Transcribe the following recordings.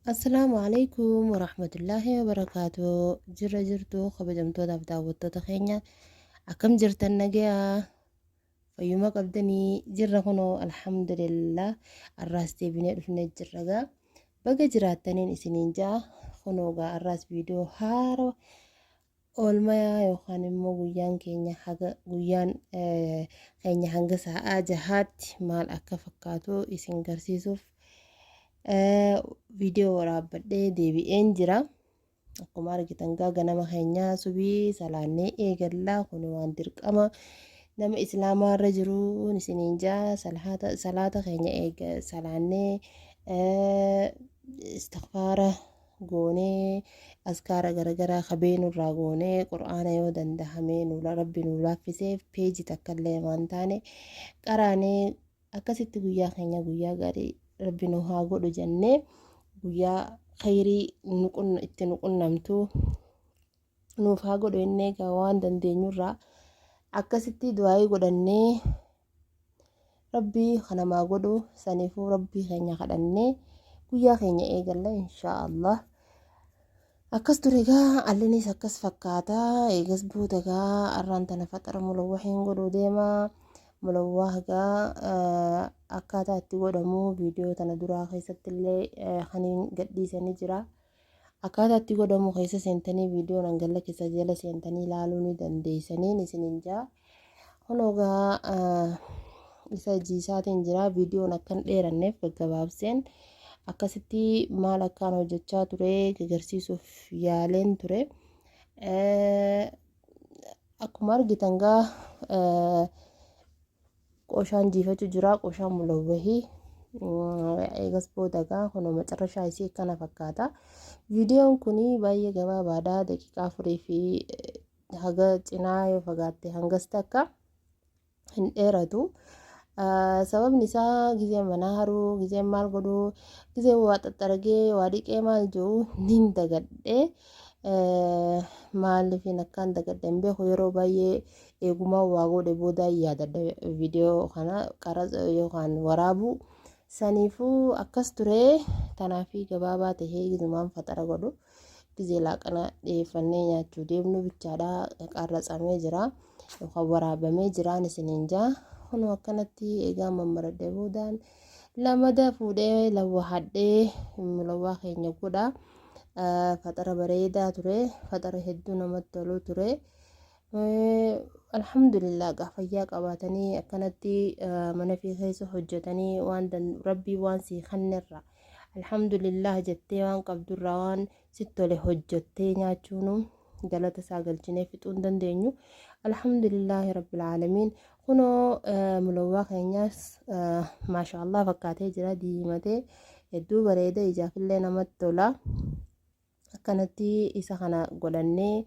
Assalaamu alaikum warahmatullaahi wabarakaatu. Jirra jirtu kabajamtootaaf daawwattoota keenya, akkam jirtan? Nagayaa, fayyuma qabdanii? Jirra kunoo, alhamdulillah. Arraas deebinee dhufnee jirra gaa. Baga jiraattaniin isiniin ja'a. Kunoo gaa, arraas viidiyoo haara oolmayaa yookaan immoo guyyaan keenya haga guyyaan keenya hanga sa'aa 6tti maal akka fakkaatu isin garsiisuuf viidiyoo waraabbadhee deebi'een jira. Akkuma argitan gaa, ganama keenya subii salaannee eegallaa. Kun waan dirqama nama islaamaa irra jiru isiniin jaa. Salaata keenya eega salaannee, istigfaara goonee, askaara garagaraa kabeenurraa goonee, qur'aana yoo dandahame rabbi nu laaffiseef peejii takkallee waan taane qaraanee, akkasitti guyyaa keenya guyyaa gaarii rabbi nu haa godhu jennee, guyyaa khayrii itti nu qunnamtu nuuf haa godhu jennee, egaa waan dandeenyurraa akkasitti du'aayii godhannee, rabbii kanamaa godhu saniifuu rabbii keenya kadhannee guyyaa keenya eegalla, inshaa Allah. Akkas ture egaa, allinis akkas fakkaata. Eegas booda egaa arraan tana faxara mulawwahiin godhuu deema. Mulawwah egaa akkaataa itti godhamu viidiyoo tana duraa keessatti illee kaniin gadhiisanii jira. Akkaataa itti godhamu keessa seentanii viidiyoon hangalla keessa jala seentanii ilaaluu ni dandeessaniin isiniin jaa. Kunoo egaa isa jiisaatiin jira. Viidiyoon akkan dheeranneef gaggabaabseen akkasitti maal akkaan hojjechaa ture agarsiisuuf yaaleen ture. Akkuma argitan gaa, qooshaan jiifachuu jira, qooshaan mulawwahii. Eegas booda gaa kunoo macarrashaa isii akkana fakkaata. Viidiyoon kun baay'ee gabaabaadha, daqiiqaa 4 fi haga cinaa yoo fagaatte hangas takka hin dheeratu. Sababni isaa gizeen manaa haruu, gizeen maal godhuu, gizeen waa xaxxaragee waa dhiqee maal jiru nin dagadhee. Maaliifin akkaan dagadhe hin beeku. Yeroo baay'ee eegumaa waa godhe booda yaadadha viidiyoo kana qaraxa yookaan waraabuu. Saniifuu akkas ture. Tanaafii gabaabaa tahee gizumaan faxara godhu, gizee laaqana dhiyeeffannee nyaachuu deemnu bichaadha qarratsamee jira yookaan waraabamee jiraan isiniin jaa. Kunoo akkanatti eegaa mammaradhee boodaan lamada fuudhee lawwahadhee mulawwaa keenya godha. Faxara bareedaa ture, faxara hedduu namatti tolu ture. Alhamdulillah gaa, fayyaa qabaatanii akkanatti mana fi keessa hojjetanii, waan rabbii waan sii kannerra alhamdulillah jettee, waan qabdurraa waan sitti tole hojjettee nyaachuun galata isaa galchinee fixuu hin dandeenyu. Alhamdulillahi rabbil aalamiin. Kunoo mulawwaa keenyaas maashaallah fakkaatee jira, diimatee hedduu bareeda, ijaafillee namatti tola. Akkanatti isa kana godhannee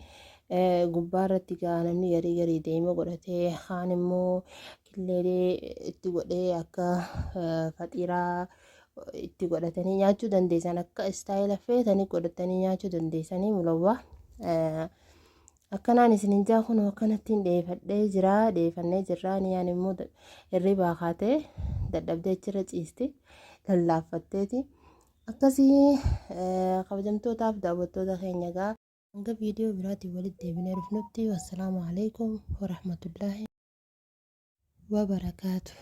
gubbaa irratti gaa, namni garii garii deema godhatee, kaan immoo killeelee itti godhee akka faxiiraa itti godhatanii nyaachuu dandeessan. Akka istaayila feetanii godhatanii nyaachuu dandeessanii mulawwaa. Akkanaan isin jaa. Kun akkanattiin dheeffadhee jira, dheeffannee jirra. Niyaan immoo hirribaa kaatee dadhabdee achirra ciisti, lallaaffatteeti. Akkasii kabajamtootaaf daawwattoota keenya gaa. Hanga viidiyoo biraatiin walitti deebinee dhufnutti, wassalaamu alaikum warahmatullaahi wabarakaatu.